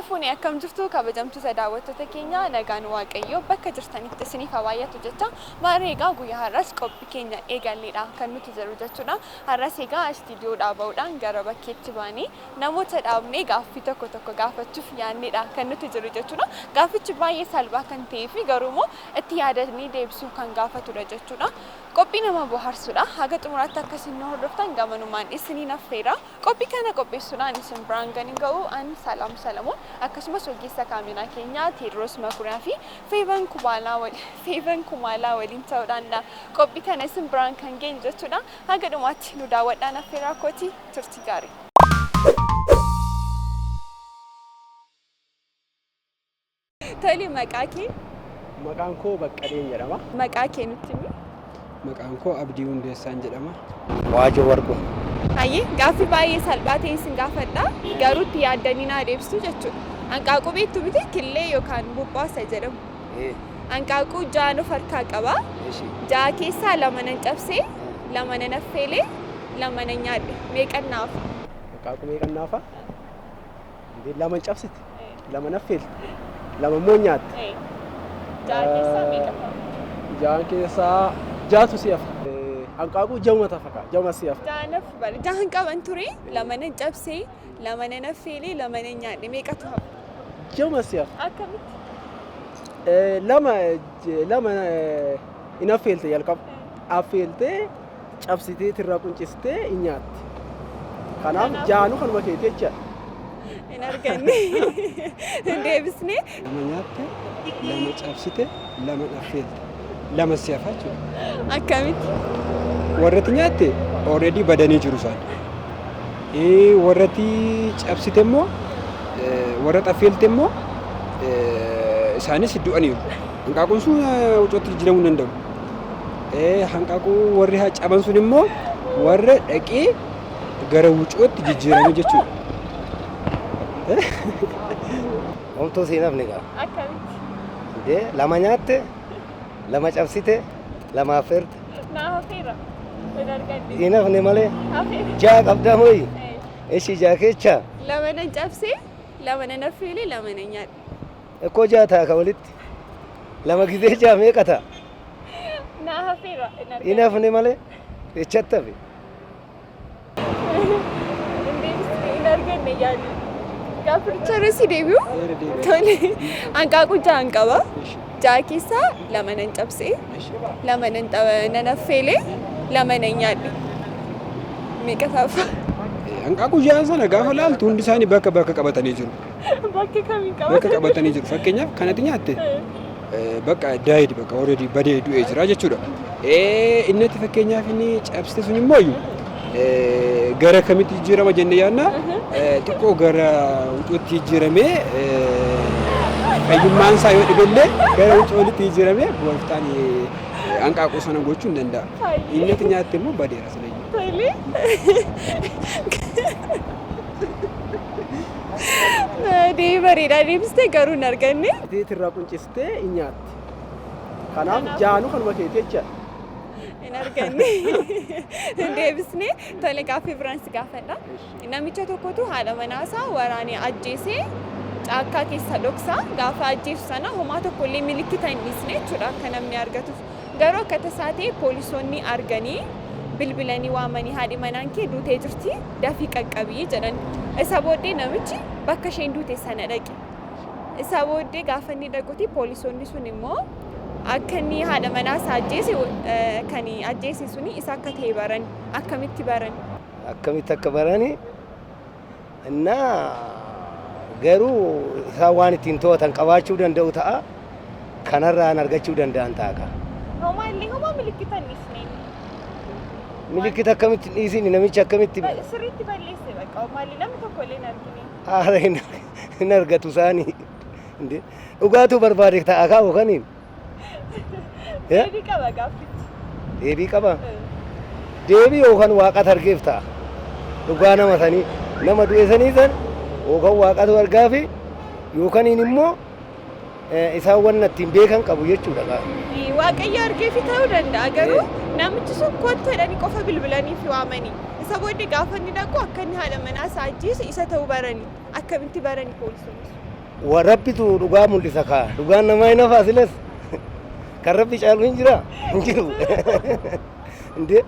Fuunee akkam jirtu kabajamtoota daawwattoota keenya nagaan Waaqayyoo bakka jirtanitti isiniif haa baay'atu jecha maarree egaa guyyaa har'as qophii keenya eegalleedha kan nuti jiru jechuudha. Har'as egaa istiidiyoodhaa ba'uudhaan gara bakkeetti baanee namoota dhaabnee gaaffii tokko tokko gaafachuuf yaadneedha kan nuti jiru jechuudha. Gaaffichi baay'ee salphaa kan ta'ee fi garuu immoo itti yaadanii deebisuu kan gaafatudha jechuudha. Qophii nama bohaarsuudha. Haga xumuraatti akka isin nu hordoftan gamanumaan isiniin affeera. Qophii kana qopheessuudhaan isin biraan kan ga'u an Salaam Salamoon akkasumas ogeessa kaameraa keenyaa Teediroos Makuriyaa fi Feeban Kumaalaa waliin ta'uudhaan qophii kana isin biraan kan geenyu jechuudha. Haga dhumaatti nu daawwadhaan affeeraa kooti turtii gaarii. Tole, maqaa kee? Maqaan koo Baqqaleen jedhama. Maqaa kee nutti himi. Maqaan koo Abdii Hundeessaan jedhama. Waajoo Warquu. Hayyee, gaaffii baay'ee salphaa ta'e isin gaafadha. Garuu itti yaaddanii naa deebistu jechuudha. Hanqaaquu beektu miti killee yookaan buphaasa jedhamu. Hanqaaquu ja'an of harkaa qaba. 6 keessaa 2 nan cabsee, 2 nan affeelee, 2 nan nyaadhe. Meeqan naaf? Hanqaaquu meeqan naafa? 2 cabsite, 2 affeelte, 2 immoo nyaatte. 6 keessaa meeqa ta'a? 6 keessaa 6tu si hafa. Hanqaaquu ja'uma tafa kaa, ja'uma si hafa. 6 naaf bala. 6 qaban ture, 2 nan cabsee, 2 nan affeelee, 2 nan nyaadhe. Meeqatu hafa? Ja'uma si hafa. Akkamitti? 2 hin affeelte jalqaba. Affeeltee cabsitee tirraa quncistee hin nyaatte. Kanaaf ja'anuu kanuma keeti jechaadha. Hin arganne. Hin deebisne. 2 nyaatte, 2 cabsite, 2 affeelte. 2 si hafa jechuudha. Akkamitti? Warratti nyaatte already badanii jiru isaan. Warratti cabsite immoo warra affeelte immoo isaanis du'aniiru. Hanqaaquun sun huccootti jijjiiramuu hin danda'u. Hanqaaquu warri caban sun immoo warra dhaqee gara wucootti jijjiirame jechuudha. Homtuu siin hafne gaa. Akkamitti? Dee 2 nyaatte, 2 cabsite, 2 affeerte. Naa hafeera. Hin arganne. Hin hafne malee. Hafeera. 6 qabdaa mooyi? Ishi 6 kecha. 2 nan cabsee, 2 nan affeelee, 2 nan nyaadhe. Ekkoo 6 ta'a ka walitti. 2 gizee 6 meeqa ta'a? Naa hafeera. Hin arganne. Hin hafne malee. Echatti hafe. Hin deebisne, hin arganne yaali. Gaafficha si deebi'u? Tole. Hanqaaquu 6 qaba. 6 keessaa 2 nan cabsee, 2 nan affeelee, 2 nan nyaadhe. Meeqa ta'a? Hanqaaquu 6 sana gaafa laaltu hundi isaanii bakka bakka qabatanii jiru. Bakka kamiin qabatan? Bakka qabatanii jiru. Fakkeenyaaf kanatti nyaatte bakka daayid bakka already badee du'ee jira jechuudha. Inni itti fakkeenyaaf inni cabsite sun immoo gara kamitti jijjiirama jennee yaadna xiqqoo gara huccuutti jijjiiramee fayyummaan isaa yoo dhibellee gara huccuutti jijjiiramee gooftaan hanqaaquu sana gochuu hin danda'a. Inni itti nyaatte immoo badeera silayyuu. Tole. Deebii bareedaa deebiste garuu hin arganne. Tirraa quncistee hin nyaatte. Kanaaf ja'anuu kanuma keeti jechaadha. Hin arganne. Hin deebisne. Tole, gaaffii biraan si gaafadha. Namicha tokkotu haadha manaasaa waraanee ajjeesee caakkaa keessa dhoksa. Gaafa ajjeesu sana homaa tokko illee milikkita hin dhiisne jechuudha akka namni argatuuf. Garuu akka tasaa ta'e poolisoonni arganii bilbilanii waamanii haadhi manaan kee duutee jirti dafii qaqqabii jedhan. Isa booddee namichi bakka isheen duute sana dhaqe. Isa booddee gaafa inni dhaquti poolisoonni sun immoo akka inni haadha manaa isaa ajjeese kan ajjeese suni isa akka ta'e baran. Akkamitti baran? Akkamitti akka barani innaa garuu isaan waan ittiin to'atan qabaachuu danda'u ta'a. Kanarraan argachuu danda'an ta'a ka. Homaa illee homaa milikkita hin dhiisne. Milikkita akkamitti hin dhiisini namichi akkamitti Sirriitti balleesse bakka homaallee namni tokko illee hin argine. Haala hin argatu isaanii. Dhugaatuu barbaade ta'a kaa yookaan Deebii qaba gaaffichi. Deebii qaba. Deebii yookaan waaqatu argeef ta'a. Dhugaa nama sanii nama du'e sanii san yookaan waaqatu argaafi yookaan immoo isaan wanna ittiin beekan qabu jechuudha kaa. Waaqayyo argeefi ta'uu danda'a garuu namichi sun kottu jedhanii qofa bilbilanii fi waamanii. Isa booddee gaafa inni dhaqu akka inni haadha manaa isaa ajjeese isa ta'uu baranii. Akkamitti baranii poolisoonni sun? Rabbitu dhugaa mul'isa kaa. Dhugaan namaa hin hafaa silas. Kan Rabbi caalu hin jiraa? Hin jiru. Indee.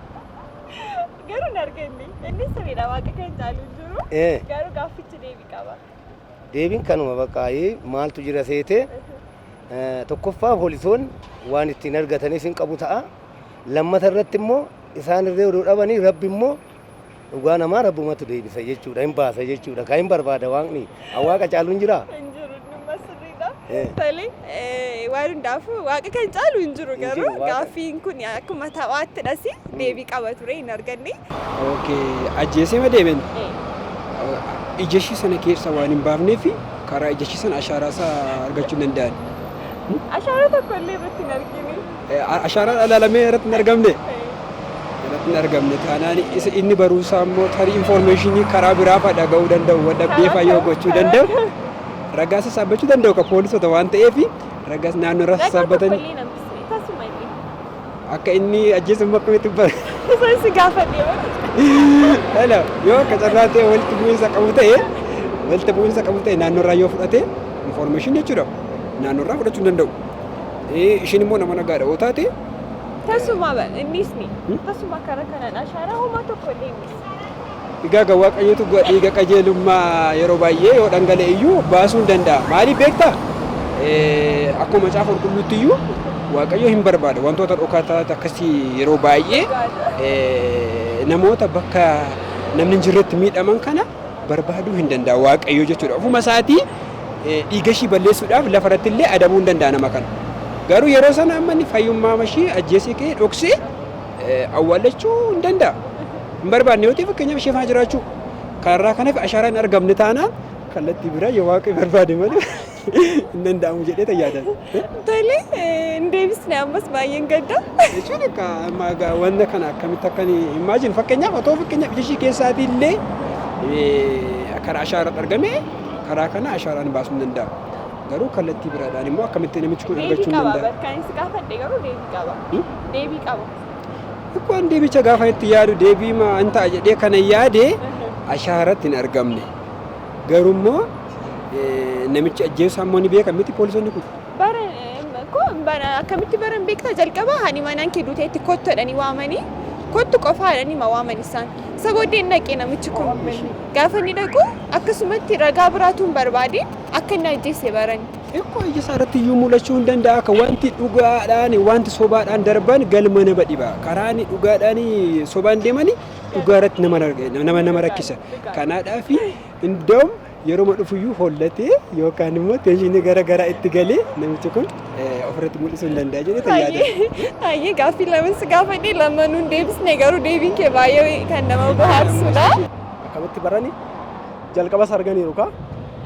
Garuu hin arganne. Inni sirriidha waaqa kan caalu hin jiru. Garuu gaaffichi deebii qaba. Deebiin kanuma bakka maaltu jira seetee tokkoffaa poolisoon waan ittiin argatanis hin qabu ta'a. Lammata irratti immoo isaan irree odoo dhabanii Rabbi immoo dhugaa namaa Rabbumatu deebisa jechuudha. Hin baasa jechuudha. Kan hin barbaada waaqni. Waaqa caalu hin jiraa? Hin jiru dhimma sirriidha. Tole waan hundaafuu waaqa kan caalu hin jiru Hin garuu jiru, waaqa. gaaffiin kun akkuma taphaatti deebii qaba ture hin arganne. Okay, ajjeesee ma deemen? Ija ishii sana keessa waan hin baafneef karaa ija ishii sana ashaaraa isaa argachuu hin danda'an. Ashaaraa tokko illee irratti hin argine. Ashaaraan alaalamee irratti hin argamne. Irratti hin argamne taanaan isa inni baruusaa immoo tarii information karaa biraa fa'aa dhaga'uu danda'u wadhabdee fa'aa yoo gochuu danda'u ragaa sassaabbachuu danda'u ka poolisota waan ta'eef ragaas naannoo irraa Ragaa tokko sassaabbatanii illee hin hambisne tasuma illee. Akka inni ajjeesamu akkamitti bara. Isaan si gaafadhe bara. Hello, yoo akka carraa ta'e walitti bu'iinsa qabu ta'e walitti bu'iinsa qabu ta'e naannoo irraa yoo fudhate information jechuudha. Naannoo irraa fudhachuu hin danda'u. Ishiin immoo nama nagaadha yoo taate Tasuma innis ni tasuma karaa kanaan ashaaraa homaa tokko illee hin dhiisne. Egaa egaa Waaqayyotu dhiiga qajeelummaa yeroo baay'ee yoo dhangala'e iyyuu baasuu hin danda'a. Maaliif beektaa? Akkuma macaafa qulqulluutti iyyuu Waaqayyo hin barbaada. Wantoota dhokataa akkasii yeroo baay'ee namoota bakka namni hin jirretti miidhaman kana barbaaduu hin danda'a Waaqayyo jechuudha. Ofuma isaatii dhiiga ishii balleessuudhaaf lafa irratti illee adabuu hin danda'a nama kana. Garuu yeroo sana amma inni fayyummaa ishii ajjeesee ka'ee dhoksee awwaallachuu hin danda'a. Hin barbaanne yoo ta'e fakkeenyaaf ishee faana jiraachuu. Kanarraa kanaaf ashaaraan hin argamne taanaan kallattii biraa yoo Waaqayyo barbaade malee hin danda'amu jedhee tayyaadan. Tole hin deebisne ammas baay'een gadda. Jechuun akka amma egaa wanta kana akkamitti akka inni imagine fakkeenyaaf otoo fakkeenyaaf ija ishii keessaatii illee karaa ashaaraatti argame karaa kana ashaaraan baasuu hin danda'amu. Garuu kallattii biraadhaan immoo akkamitti namichi kun Deebii argachuu hin qaba danda'amu. bakka inni si gaafadhe garuu deebii qaba. Deebii qaba. Xiqqoon deebicha gaafa itti yaadu deebii ma an ta'a jedhee kana yaade ashaaratti hin argamne. Garuu immoo namichi ajjeesaa immoo ni beekan miti poolisoonni kun. Bara ko bara akkamitti baran beektaa jalqaba haadhi manaan kee duuteetti kottu jedhanii waamanii kottu qofaa jedhanii ma waaman isaan. Isa booddee hin dhaqe namichi kun. Gaafa inni dhaqu akkasumatti ragaa biraatu hin barbaadin akka inni ajjeese baran. Xiqqoo ija isaa irratti iyyuu mul'achuu hin danda'a akka wanti dhugaadhaan wanti sobaadhaan darban galma nama dhiba. Karaan dhugaadhaan sobaan deemani dhugaa irratti nama nama rakkisa. Kanaadhaaf indaum yeroo dhufuyyuu hollatee yookaan immoo tension gara garaa itti galee namichi kun ofirratti mul'isuu hin danda'a jedhee yaada. Hayyee gaaffii lama si gaafadhe lamaanuu hin deebisne garuu deebiin kee baay'ee kan nama bohaarsudha. Akkamitti barani jalqabas arganiiru kaa?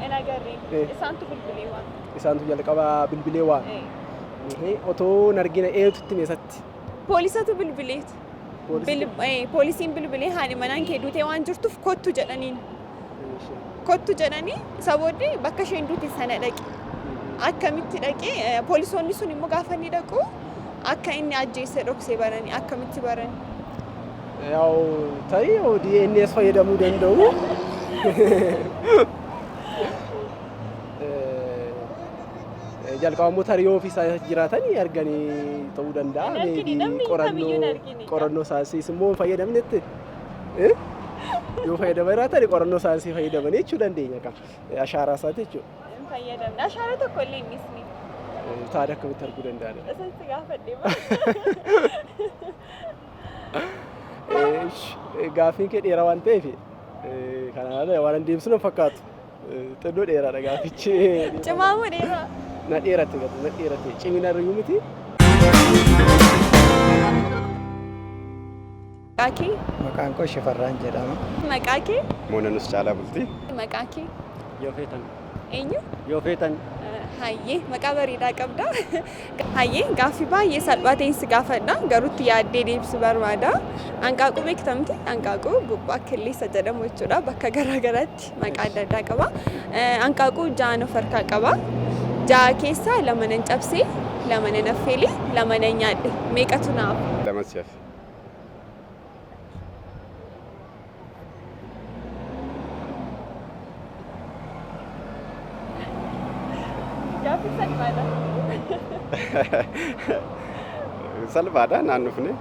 Hin agarre. Isaantu bilbilee waan. Isaantu jalqaba bilbilee waan. Otoo hin argine eenyutu itti meesatti? Poolisatu bilbileetu. Poolisiin bilbilee haadhi manaan kee duutee waan jirtuuf kottu jedhaniin. Kottu jedhanii isa booddee bakka isheen duute sana dhaqe. Akkamitti dhaqee poolisoonni sun immoo gaafa inni dhaqu akka inni ajjeese dhoksee baranii akkamitti barani? Yaa'u tarii DNS fayyadamuu danda'u. Jalqaba immoo tarii yoo ofii isaa jiraatanii arganii ta'uu danda'a. Hin argine, namni kamiyyuu hin argine. Qorannoo saayinsiis immoo hin fayyadamnetti. Yoo fayyadama jiraatan qorannoo saayinsii fayyadamanii jechuu dandeenya kan ashaaraa isaati jechuudha. Hin fayyadamne. Ashaaraa tokko illee hin dhisne. Taada akkamitti arguu danda'an? Isan si gaafadhe. Gaaffiin kee dheeraa waan ta'eef kanaan waan hin deebisnu hin fakkaatu. Xinnoo dheeraadha gaaffichi. Cimaa moo dheeraa? Na dheerate gatu na dheerate cimina irrayyuu miti. Maqaa kee? Maqaan koo Shifarraan jedhama. Maqaa kee? Moonanus Caalaa Bultii. Maqaa kee? Yoo feetan. Eenyu? Yoo feetan. Hayyee maqaa bareedaa qabda. Hayyee gaaffii baay'ee salphaa ta'een si gaafadha. Garuu itti yaaddee deebisuu barbaada. Hanqaaquu beekta miti? Hanqaaquu gubbaa killeessa jedhamu jechuudha. Bakka garaa garaatti maqaa adda addaa qaba. Hanqaaquu ja'an of harkaa qaba. Ja'a keessaa lama nan cabsee, lama nan affeele, lama nan nyaadhe. Meeqatu na hafa? Lama si hafe. Salphaadha. Salphaadha naannofne.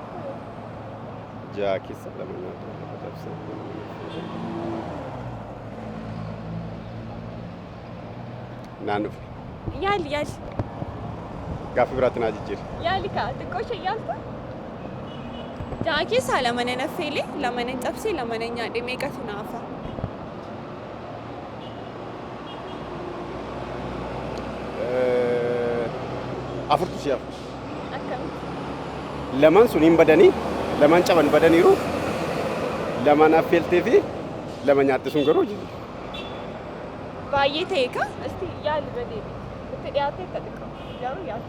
Ja'a keessa lama nyaata lama cabsee. Naannofne. Yaali yaali. Gaaffii biraatti naa jijjiiri. Yaali kaa xiqqoo ishee yaaltu. Ja'a keessaa lama nan affeele, lama nan cabsee, lama nan nyaadhe meeqatu na hafa? Afurtu si hafa. Akkamitti? Lamaan sun hin badanii, lamaan caban badaniiru. Lamaan affeeltee fi lama nyaatte sun garuu jiru. Baay'ee ta'e kaa? Isti yaali irra deebi'i. Itti dhiyaatee akka xiqqoo. Garuu yaali.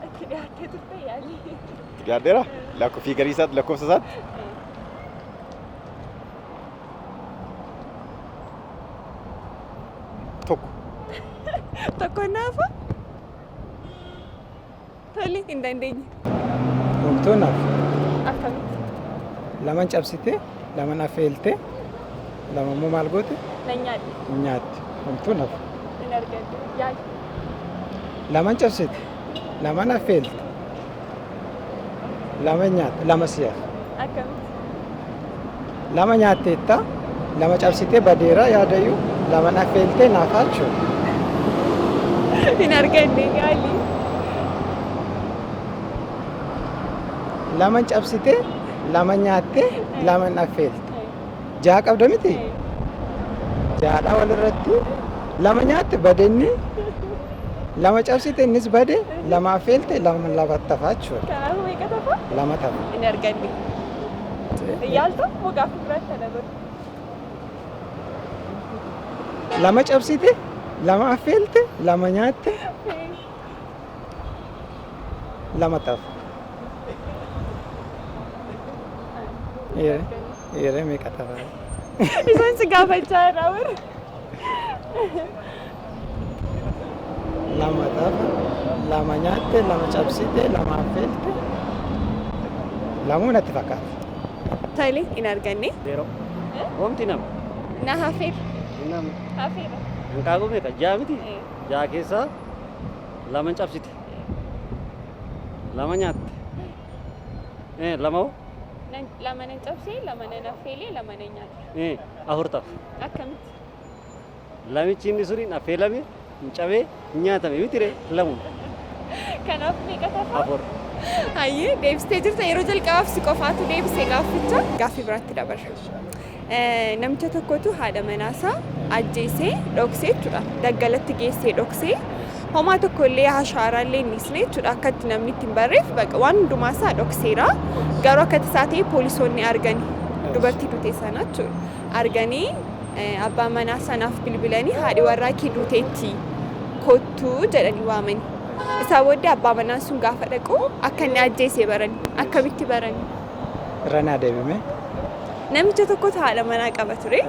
Itti dhiyaattee turte yaali. Itti dhiyaadheera? Lakkoofii garii isaatti lakkoofsa isaatti? Tokko. Tokko naafa? Tole hin dandeenye. Homtuu naaf. Akkamitti? Laman cabsite, laman affeelte, lama immoo maal goote? Nan nyaadhe. Nyaatte. Homtuu naaf. Hin argadde. Yaali. Laman cabsite, laman affeelte, lama nyaatte, lama si hafe. Akkamitti? Lama nyaatteetta, lama cabsitee badeera yaadayyuu, laman affeeltee naafaa jechuudha. Hin arganne yaali. Lama cabsitee, lama nyaattee, lama affeelte. Ja'a qabda miti? Ja'adha walirratti. Lama nyaatte badenni, lama cabsite innis bade, lama affeelte, lama lamatti hafaa jechuudha. Kanaafuu meeqa tafa? Lama tafa. Hin arganne. Yaaltu moo gaaffii biraatti kana godhu? Lama cabsite, lama affeelte, lama nyaatte, lama tafa. Yeree meeqa tafa? Isaan si gaafachaa irraa warra. Lama tafa, lama nyaatte, lama cabsite, lama affeelte. Lamuu natti fakkaata. Tole hin arganne. Zero. Homti nama. Na hafeera. Nama. Hafeera. Hanqaaquu meeqa? Ja'a miti? Ja'a keessaa lama cabsite. Lama nyaatte. Lama hoo? Lama nan cabsee, lama nan affeelee, lama nan nyaadhe. Afur tafa. Akkamitti? Lamichi inni suni hin affeelame, hin cabee, hin nyaatame miti ree lamuma. Kanaaf meeqa tafa? Afur. Hayyee deebistee jirta yeroo jalqabaaf si qofaatu deebisee gaafficha. Gaaffii biraatti dabarra. Namicha tokkotu haadha manaasaa ajjeesee dhoksee jechuudha. Daggalatti geessee dhoksee homaa tokko illee ashaaraa illee hin dhiisne jechuudha. Akka itti namni ittiin barreef baqa waan hundumaasaa dhokseera. Garuu akka tasaa ta'e poolisoonni arganii dubartii duute sana jechuudha. Arganii abbaa manaa sanaaf bilbilanii haadhi warraa kee duuteetti kottuu jedhanii waamani. Isaa booddee abbaa manaan sun gaafa dhaqu akka inni ajjeese barani. Akkamitti barani? Irra naa deebime. Namicha tokkotu haadha manaa qaba ture.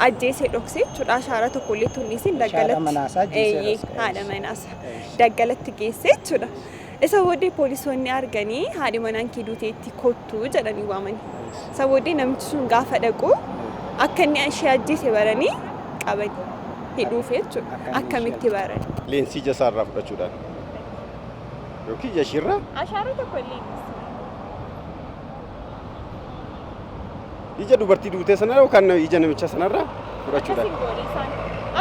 Ajjeesee dhoksee jechuudha. Ashaaraa tokko illee tunnisin daggalatti. Haadha manaasaa ajjeesee Eeyyee, dhoksee. haadha manaasaa. Daggalatti geessee jechuudha. Isa booddee poolisoonni arganii haadhi manaan kee duuteetti kottuu jedhanii waamani. Isa booddee namichi sun gaafa dhaqu akka inni ishee ajjeese baranii qabani. Hidhuuf jechuudha. Akka inni Akkamitti barani? Leensii ija isaarraa fudhachuudhaan. Yookiin ija ishiirraa Ashaaraa tokko illee hin dhiisne. Ija dubartii duutee sanarraa yookaan ija namicha sanarraa fudhachuudhaan. Akkasiin goone isaan.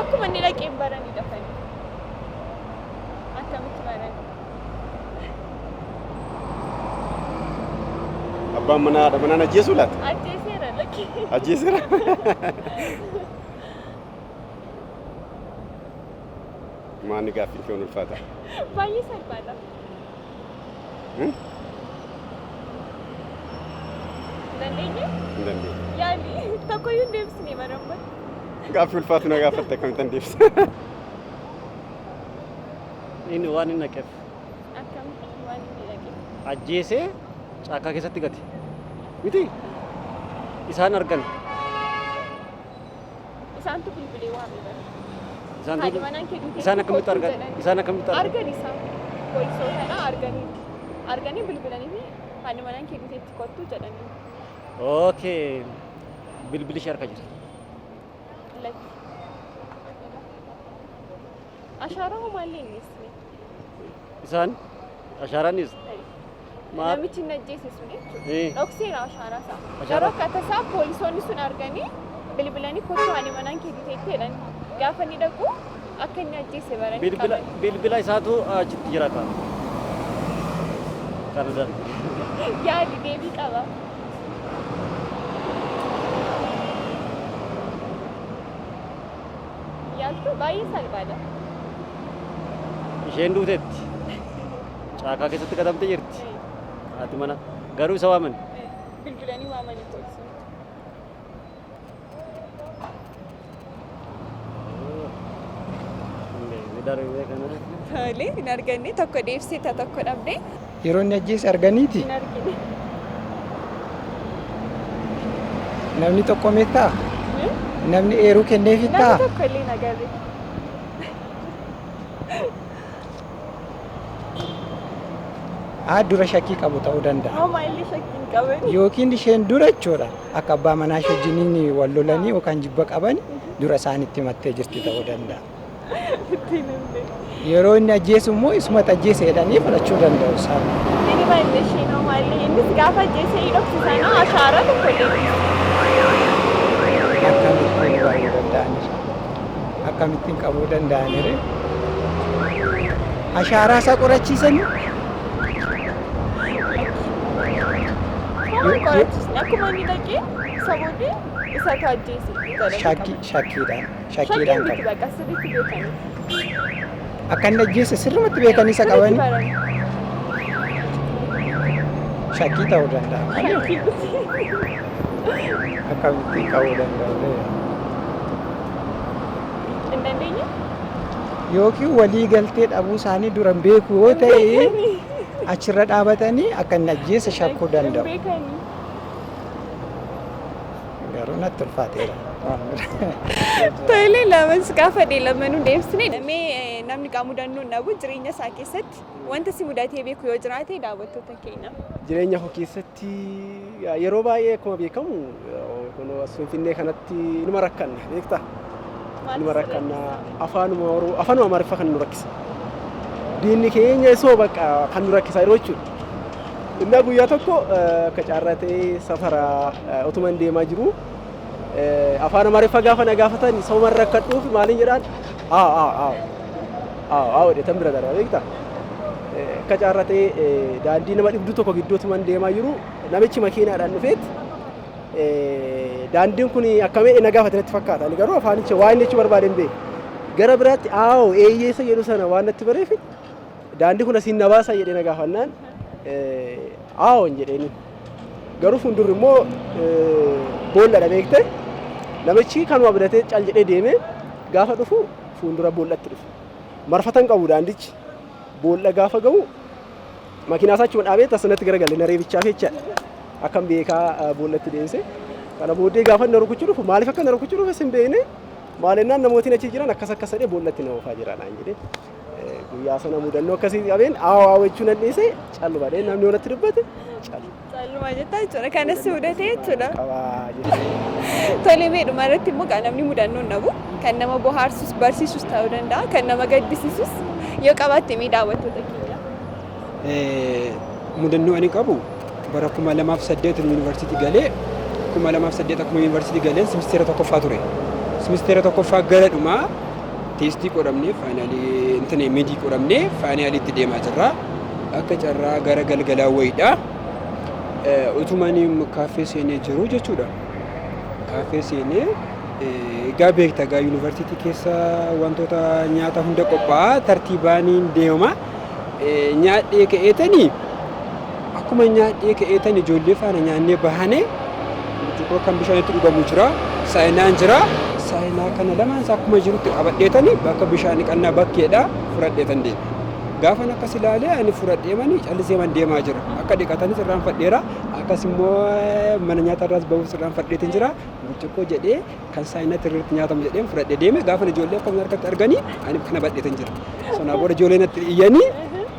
Akkuma inni dhaqeen baranii dafanii. Akkamitti barani? Abbaan manaa haadha manaan ajjeesuu laata? Ajjeeseera lakki. Ajjeeseera. Maanni gaaffiin kee ulfaata. Baay'ee salphaadha. Dandeenye? Hin dandeenye. Yaali tokkoyyuu hin deebisne baramma. Gaaffii ulfaatu na gaafatte akkamittan deebisa? Inni waan hin naqeef Akkamitti waan inni dhaqe? Ajjeesee caakkaa keessatti gate. Miti? Isaan argan. Isaantu bilbilee waame bara. Isaan Haadhi manaan kee duutee Isaan akkamitti kottuu argan? jedhani. Isaan akkamitti argan? Argan isaan. Poolisootadha arganii. Arganii bilbilanii fi haadhi manaan kee duuteetti kottuu jedhanii. Okay. Bilbilli ishee harka jira. Lakki. Ashaaraa homaallee hin dhiisne. Isaan ashaaraanis maal Namichi inni ajjeese sun jechuudha. Dhokseera ashaaraa isaa. Ashaaraa- Garuu akka tasaa poolisoonni sun arganii bilbilanii kottu ani manaan kee duteetti jedhan. Gaafa inni dhaqu akka inni ajjeese baranii Bilbila qaban. Bilbila isaatu achitti jiraata. Kana darbe. Yaadi deebii qaba. Yaaltu baay'ee salphaadha. Isheen duuteetti. Caakaa keessatti qatamtee jirti. Haati mana garuu isa waaman. Bilbilanii waamanii poolisoonni. Ni darbee kana. Tole, hin arganne tokko deebisee tokko dhabde. Yeroo inni ajjeese arganiiti Hin argine. Namni tokko meettaa? Namni eeruu kenneefit Namni ta'a? tokko illee hin agarre. Haa dura shakkii qabu ta'uu danda'a. Homaa illee shakkii hin qaban. Yookiin isheen dura jechuudha akka abbaa manaa ishee wajjiniin wal lolanii yookaan jibba qaban dura isaanitti himattee jirti ta'uu danda'a. Ittiin himne. Yeroo inni ajjeesu immoo isumatti ajjeese jedhanii fudhachuu danda'u isaan. Inni baay'ee isheen homaa illee innis gaafa ajjeese hin dhokse sana ashaaraa tokko illee hin dhiisne. Akkamittiin qabuu danda'aniiru? Akkamittiin qabuu danda'aniiru? Ashaaraa isaa qorachiisanii? Homaa qorachiisne akkuma inni dhaqee isa booddee isatu ajjeese jedhanii Shakkii qaban. Shakkiidhaan Shakkii shakkiidhaan miti qabu. bakka sirriitti beekanii. Akka inni ajjeese sirrumatti beekanii isa Sirriitti qabanii baran. Shakkii ta'uu danda'a. Shakkii miti. Akkamittiin qabuu danda'u? Hin dandeenye? Yookiin walii galtee dhabuu isaanii duran beeku yoo ta'e achirra dhaabatanii akka inni ajjeese shakkuu Hin danda'u. beekanii. Garuu natti ulfaateera. Tole, lamas gaafa lamanuu deebisne. Mee namni qaama mudannoo hin dhabu jireenya isaa keessatti wanta si mudatee beeku yoo jiraate daawwattoota keenya. Jireenya koo keessatti yeroo baay'ee akkuma beekamu kun as Finfinnee kanatti numa rakkanna beektaa? Numa rakkanna afaanuma Oromoo afaanuma Amaariffaa kan nu rakkisa. Diinni keenya isoo bakka kan nu rakkisa yeroo jechuudha. Innaa guyyaa tokko akka carraa ta'ee safara utuma hin deemaa jiru afaan Amaariffaa gaafa na gaafatan sababa rakkadhuuf maaliin jedhaan aa aa aa aa aa jedhee tan bira darba beektaa? Akka carraa ta'ee daandii nama dhibdu tokko gidduu utuma hin deemaa jiru namichi makiinaadhaan dhufeet daandiin kun akkamii na gaafate natti fakkaata. Ani garuu afaanicha waan inni jechuu barbaade hin beeku. Gara biraatti aawoo eeyyeessa jedhu sana waan natti bareef daandii kun asiin na baasa jedhee na gaafannaan aawoo hin jedheeni. Garuu fuuldurri immoo bool'adha beekte. Namichi kanuma bitatee cal jedhee deeme gaafa dhufu fuuldura bool'atti dhufe. Marfatan qabu daandichi. Boolla gaafa ga'u makiinaa isaa achuma dhaabee tasanatti garagalee na reebichaaf jechaadha. Akkam beekaa boollatti deemse. Kana booddee gaafa inni na rukuchuu dhufu maaliif akka na rukuchuu dhufe hin beekne maalennaan namootiin achi jiran akkas akkas jedhee boollatti na oofaa jira naan jedhee. Guyyaa sana mudannoo akkasii qabeen aawo aawo jechuu nan dhiise calluma dhee namni yoo natti dubbate callu. Calluma jettaa jechuudha. Kanas si mudatee jechuudha. Qabaa jechuudha. Tole, mee dhuma irratti immoo kan namni mudannoo hin dhabu kan nama bohaarsus barsiisus ta'uu danda'a kan nama gaddisiisus yoo qabaatte mee daawwattoota keenya. Mudannoo ani qabu bara 2008 yuunivarsiitii galee 2008 akkuma yuunivarsiitii galeen simisteera tokkoffaa ture. Simisteera tokkoffaa gara dhumaa teestii qoramnee faayinaalii intane midii qoramnee faayinaaliitti deemaa jirra. Akka carraa gara galgalaa wayiidha. Utuma ani kaaffee seenee jiru jechuudha. Kaaffee seenee egaa beekta egaa yuunivarsiitii keessa wantoota nyaata hunda qophaa'aa tartiibaaniin deema. Nyaadhee ka'eetanii akkuma nyaadhee ka'eetan ijoollee faana nyaannee bahane burcuqqoo kan bishaanitti dhugamu jira, saayinaan jira. Saayinaa kana lamaan isaa akkuma jirutti qabadheetanii bakka bishaan dhiqannaa bakkeedha fudhadheetan deeme. Gaafan akkas ilaalee ani fudhadhee manii callisee man deemaa jira. Akka dhiqatanis irraanfadheera. Akkas immoo mana nyaatarraas bahuus irraanfadheetin jira. Burcuqqoo jedhee kan saayinaatti irratti nyaatamu jedheen fudhadhee deeme gaafan ijoollee akkuma harkatti arganii ani kana badheetin jira. Sanaa booda ijoollee natti iyyanii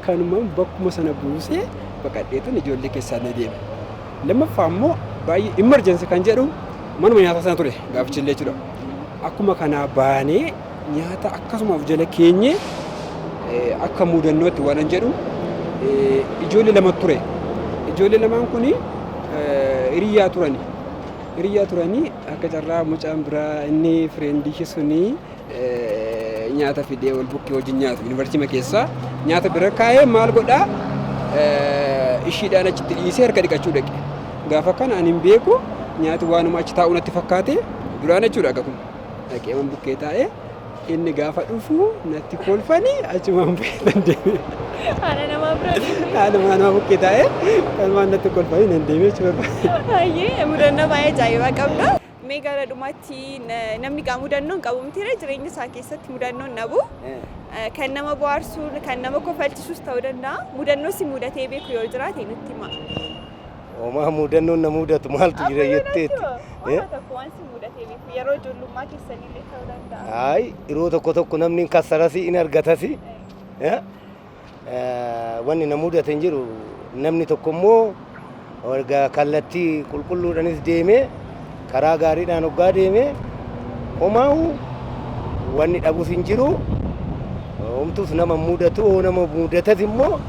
kanuma bakkuma sana buusee baqadheetan ijoollee keessaa na deeme. Lammaffaa immoo baay'ee emergency kan jedhu manuma nyaataa sana ture gaafichillee jechuudha. Akkuma kanaa baanee Nyaata akkasuma of jala keenye akka mudannootti waan jedhu ijoollee lama ture. Ijoollee lamaan kun hiriyyaa turani. Hiriyyaa turanii akka carraa mucaan biraa inni friend ishee suni nyaata fidee wal bukkee wajjin nyaatu yuunivarsiitii keessaa nyaata bira kaa'ee maal godhaa ishiidhaan achitti dhiisee harka dhiqachuu dhaqe. Gaafa kana ani hin beeku, nyaati waanuma achi taa'u natti fakkaate duraan jechuudha. Akka kun dhaqee man bukkee taa'ee inni gaafa dhufu natti kolfanii achumaan bukkee deeme. Haadha namaa bira deemee. Haadha namaa bukkee taa'ee kanumaan natti kolfanii nan deeme jechuudha. Baay'ee mudannoo baay'ee ajaa'ibaa qabda. Mee gara dhumaatti namni gaa mudannoo hin qabu mitiiree, jireenya isaa keessatti mudannoo hin dhabu. Kan nama bohaarsu, kan nama kofalchisus ta'uu danda'a. Mudannoo si mudatee beeku yoo jiraate nutti hima. Homaa mudannoon na mudatu maaltu jira jetteetti. Waan tokko waan si mudatee beeku yeroo ijoollummaa keessanillee ta'uu danda'a. Ayi, yeroo tokko tokko namni hin kassarasi, in argatasi. Wanni na mudate hin jiru. Namni tokko immoo erga kallattii qulqulluudhaanis deemee karaa gaariidhaan hoggaa deemee homaa'u wanni dhabus hin jiru. Homtus nama mudatu, hoo nama mudatas immoo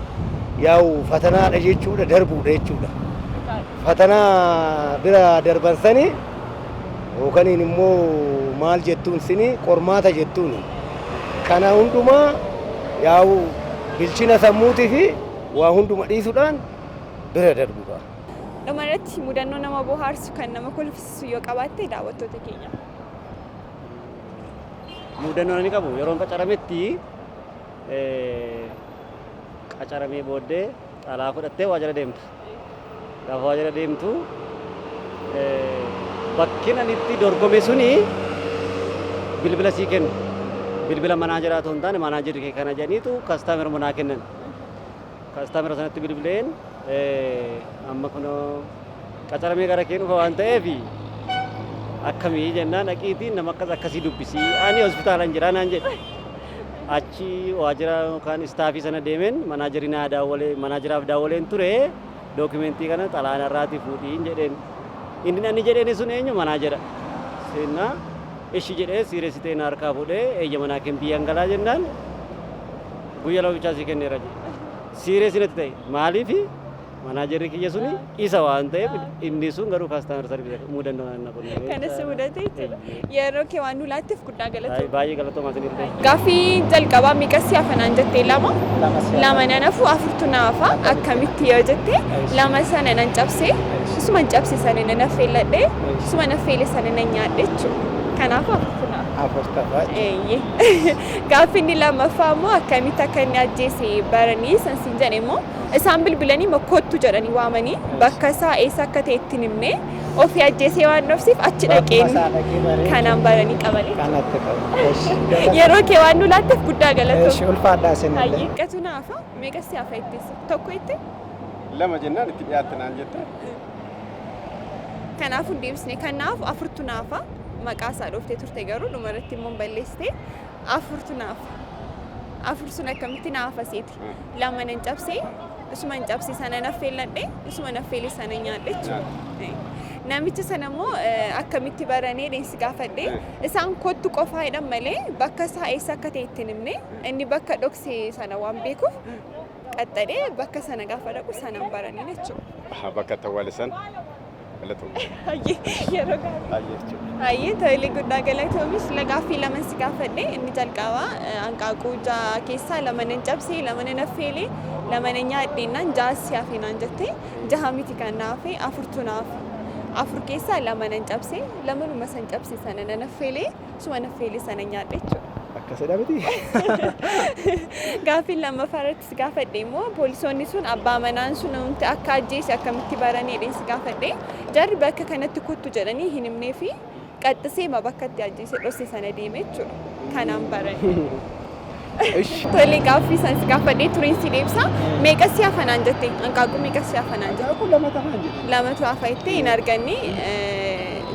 yaa'u fatanaadha jechuudha, darbuudha jechuudha. Fatanaa bira darban sani yookaan immoo maal jettuun sini qormaata jettuun kana hundumaa yaa'u bilchina sammuutii fi waa hunduma dhiisuudhaan bira darbuudha. Dhumarratti mudannoo nama bohaarsu, kan nama kolfisiisu yoo qabaatte daawwattoota keenya. Mudannoo ani qabu, yeroon qacarametti, qacaramee booddee xalaa fudhattee waajjira deemta. Gaafa waajjira deemtu bakki ani itti dorgome suni bilbila sii kennu. Bilbila manaajeraa otoo hin taane manaajerri kee kana jedhaniitu customer manaa kennan. Customer sanatti bilbileen, amma kunoo qacaramee gara kee dhufa waan ta'eef akkamii jennaan, dhaqiitiin nama akkas akkasii dubbisii, ani hospitaalan jira naan jedhe. Achi waajjira yookaan staff sana deemeen manaajerii naa daawwalee, manaajeraaf daawwaleen ture, dookimentii kana xalaana irraatii fuudhiin jedheen. Inni ani jedheen sun eenyu manaajera. Seenaa ishi jedhee siireessitee na harkaa fuudhee, eeyya manaa keen biyyaan galaa jennaan, guyyaa 2 bichaa sii kenneera jedhe. Siireessinatti ta'e, maaliifi manaajerri kiyya suni isa waan ta'eef, inni sun garuu customer service mudannoo naannoo kun. Kanas mudate jechuudha. Yeroo kee waan nu laatteef guddaa galatoomi. Baay'ee galatoomaa isinillee. Gaaffii jalqabaa meeqa si hafanaan jettee, lama. Lama si Lama nan hafu, afurtu na hafa, akkamitti yoo jette, lama sana nan cabse, isuma cabse sana nan affeelladhe, isuma affeele sana nan nyaadhe jechuudha. Kanaafuu afurtu na hafa. Afur tafa. Eeyyee. Gaaffii inni lammaffaa immoo akkamitti akka inni ajjeese baranii san siin jedhe immoo, isaan bilbilanii kottu jedhanii waamanii bakka isaa eessa akka ta'e itti himne, ofii ajjeesee waan dhofsiif achi dhaqeen Bakkuma isaa dhaqee baree. Kanaan baranii qabanii. Kanatti qabu. Eshi. Yeroo kee waan nu laatteef guddaa galatoomi. Eshi, ulfaadhaa isinillee. Hayyee, qatu naafa meeqa si hafa ittis tokko itti? Lama jennaan itti dhiyaatte naan jette. Kanaafuu hin deebisne, kanaaf afurtu naafa. Maqaa isaa dhooftee turte, garuu dhumarratti immoo hin balleessite. Afurtu naafa. Afur sun akkamitti naafa seeti? Lama nan cabsee, isuma hin cabse sana naffeelladhe, isuma naffeele sana nyaadhe jechuudha. Namicha sana immoo akkamitti baranee dheensi gaafadhe, isaan kottu qofaa jedhan malee bakka isaa eessa akka ta'e itti hin himne, inni bakka dhokse sana waan beekuuf qaxxadhee bakka sana gaafa dhaqu sanaan baranii jechuudha. Bakka itti awwaale sana galatoomne. Hayyee, yeroo gaarii. Hayyee jechuudha. Hayyee, tolee, guddaa galatoomis. Gaaffii lama si gaafadhe. Inni jalqabaa hanqaaquu ja'a keessaa lama nan cabsee, lama nan affeelee, lama nan nyaadheenaan ja'a si hafe naan jette. Jaha miti kan na hafe, afurtu na hafe. Afur keessaa lama nan cabsee, lamanuma san cabse sana nan affeelee, suma affeelee sana nyaadhe jechuudha. Akkasidha miti? Gaaffiin lammaffaa irratti si gaafadhe immoo, poolisoonni sun abbaa manaan sun wanti akka ajjeese akkamitti baranii jedheen si gaafadhe. Jarri bakka kanatti kottu jedhanii hin himnee fi qaxxisee ma bakka itti ajjeese dhose sana deeme jechuudha. Kanaan barane. Tole, gaaffii san si gaafadhee tureen si deebisa. Meeqa si hafanaan jette? Hanqaaquu meeqa si hafanaan jette? Hanqaaquu lama tafaan jedhe. Lamatu hafa jettee hin arganne,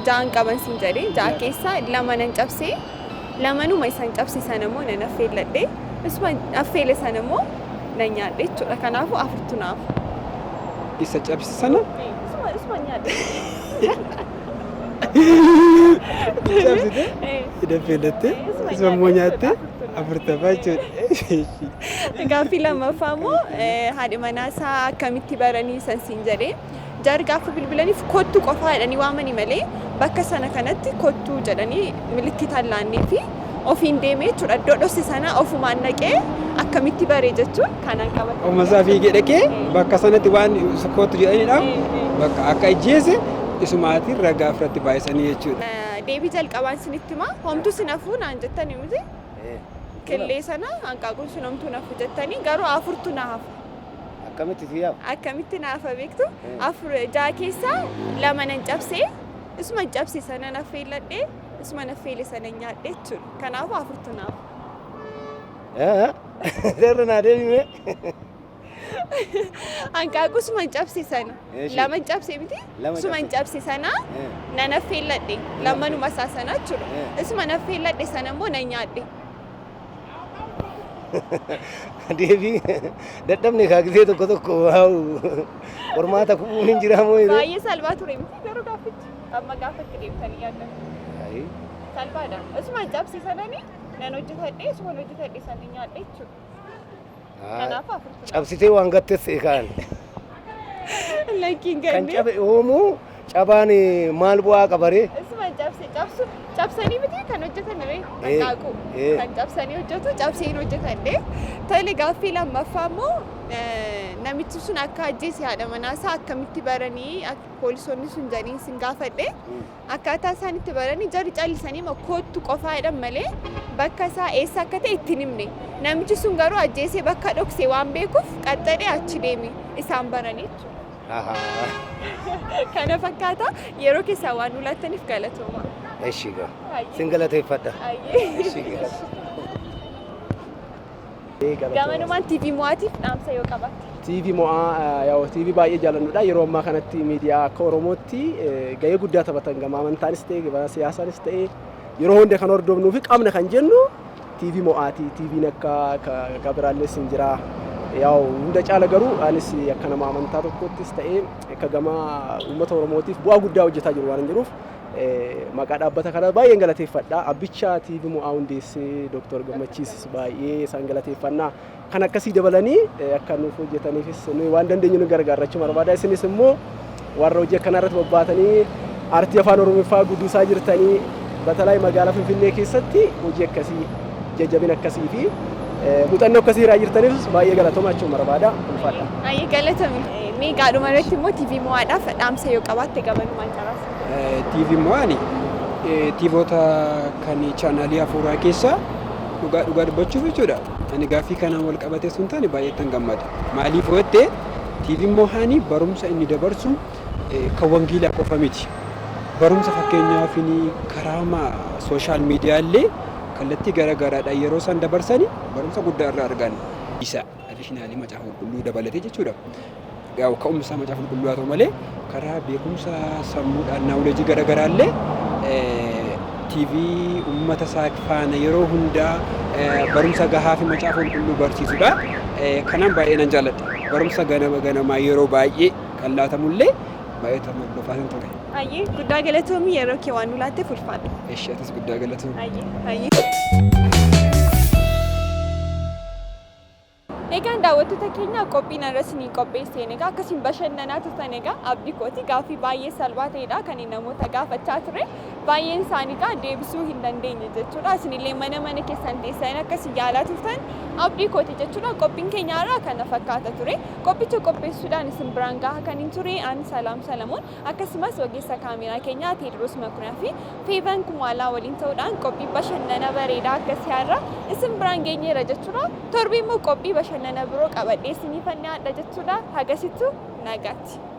ja'an qaban siin jedhe. Ja'a keessaa lama nan cabsee, lamanuma isan cabse sana immoo nan affeelladhe, isuma affeele sana immoo nan nyaadhe jechuudha. Kanaafuu afurtu naaf. Isa cabse sana Isuma nyaadhe. Cabsite. Daffeellattee isuma immoo nyaattee afurtaffaa jechuudha. Gaaffii lammaffaa immoo haadhi manaa isaa akkamitti baranii san siin jedhee, jarri gaafa bilbilaniif kottu qofaa jedhanii waamanii malee bakka sana kanatti kottuu jedhanii milikitaan laannee fi ofiin deemee jechuudha. Iddoo dhosse sana ofumaan dhaqee akkamitti baree jechuun kanaan qabata. Ofuma isaa fiigee dhaqee bakka sanatti waan kottu jedhanidhaaf bakka akka ijjeese isumaatiin ragaa ofirratti baay'isanii jechuudha. Deebii jalqabaan sinitti himaa, homtuu sin hafuu naan jettanii miti. Killee sana hanqaaquun sun homtuu nafu jettanii, garuu afurtu na hafa. Akkamitti si yaafu? Akkamitti na hafa beektu? Afur, ja'a keessaa lama nan cabsee, isuma cabse sana na feelladhee, isuma na feele sana nyaadhe jechuudha. Kanaafuu afurtu na hafa. Seerri naa deebime. Hanqaaquu isuma cabse sana lama cabse miti, isuma cabse sana nan affeelladhe, lamanuma isaa sana jechuudha. Isuma na affeelladhe sana immoo nan nyaadhe. Deebii dadhabne kaa gisee tokko tokko waa'u qormaata kufuun hin jiraamoo yeroo. Baay'ee salphaa ture miti garuu gaaffichi amma gaafa itti deebitanii yaaddan? Salphaadha. Isuma cabse sanani nan hojjetadhe, isuma hojjetadhe sana nyaadhe jechuudha. Kanaaf afurtu. Cabsitee waan gattes kaan. Lakkiin Kan gannee. cabe oomuu cabaan maal bu'aa qabaree? Isuma cabse, cabsu cabsanii miti kan hojjetan ree hanqaaquu. Kan cabsanii hojjetu cabseen hojjetadhe. Tole, gaaffii lammaffaa immoo namichi sun akka ajjeese haadha manaasaa akkamitti baranii poolisoonni sun jedhanii sin gaafadhe. Akkaataa isaan itti baranii, jarri callisanii ma koottu qofaa jedhan malee bakka isaa eessa akka ta'e itti hin himne. Namichi sun garuu ajjeesee bakka dhokse waan beekuuf qaxxadhee achi deeme, isaan baranii jechuudha. Kana fakkaata, yeroo keessaa waan nu laattaniif galatooma. Eshi gaa. Sin galateeffadha. Eshi gaa. Gamanumaan TV Mo'aatiif dhaamsa yoo qabaatte. TV Mo'aa, yaa'u TV baay'ee jaallannudha. Yeroo ammaa kanatti miidiyaa akka Oromootti gahee guddaa taphatan, gama amantaanis ta'e gama siyaasaanis ta'e yeroo hunda kan hordofnuu fi qabna kan jennu TV Mo'aati. TV'n akka biraallees hin jira. Yaa'u hunda caala garuu anis akka nama amantaa tokkottis ta'e akka gama uummata Oromootiif bu'aa guddaa hojjetaa jiru waan hin jiruuf maqaa dhaabbata kana baay'een galateeffadha. Abbicha TV Mo'aa hundeessee Dooktor Gammachiisis baay'ee isaan galateeffannaa. Kan akkasii dabalanii akka nuuf hojjetaniifis nuyi waan dandeenyu nu gargaarrachuu barbaada. Isinis immoo warra hojii akkanaa irratti bobbaatanii aartii afaan Oromoffaa guddisaa jirtanii, batalaa magaalaa Finfinnee keessatti hojii akkasii, jajjabina akkasii fi muuxannoo akkasii irraa jirtaniifis baay'ee galatooma jechuun barbaada. Ulfaadha. Baay'ee galatoomi. Mee gaadhuma irratti immoo TV Mo'aadhaaf dhaamsa yoo qabaatte gamanumaan carraasa. TV Mo'aan TVoota kan chaanaalii hafuuraa keessaa dhugaa dhugaa dubbachuuf jechuudha. Ani gaaffii kanaan wal qabatee sun taane baay'ee tan gammada. Maaliif yoo TV Mo'aan barumsa inni dabarsu kan wangeelaa qofa miti. Barumsa fakkeenyaaf karaa social media illee kallattii gara garaadhaan yeroo isaan dabarsani barumsa guddaa irraa arganna. Isa additionally macaafa qulqulluu dabalatee jechuudha. Yaa'u ka'umsa macaafa qulqulluu haa ta'u malee karaa beekumsa sammuudhaan knowledge gara garaallee TV uummata isaa faana yeroo hundaa barumsa gahaa fi macaafa qulqulluu barsiisudha. Kanaan baay'ee nan jaalladha. Barumsa ganama ganamaa yeroo baay'ee kan laatamullee baay'ee tola hordofaa ture. Ayyee, guddaa galatoomii, yeroo kee waan nu laatteef ulfaadha. Eshi, atis guddaa galatoomii. Ayyee, ayyee. Egaan daawwattoota keenya, qophiin irra isinii qopheesseen egaa akkasiin bashannanaa turtan egaa abdii kooti. Gaaffii baay'ee salphaa ta'edha kan namoota gaafachaa ture. Baay'een isaanii egaa deebisuu hin dandeenye jechuudha. Isinillee mana mana keessan teessanii akkasii yaalaa turtan abdii kooti jechuudha. Qophiin keenya irraa kana fakkaata ture. Qophicha qopheessuudhaan isin biraan gahaa kan hin ture ani Salaam Salamoon, akkasumas ogeessa kaameeraa keenyaa Teediroos Makuriyaa fi Feevan Kumaalaa waliin ta'uudhaan qophii bashannana bareedaa akkasii har'a isin biraan geenyeera jechuudha. Torbii immoo qophii bashannana biroo qabadhee isiniif dhiyaadha jechuudha. Hagasittu nagaatti.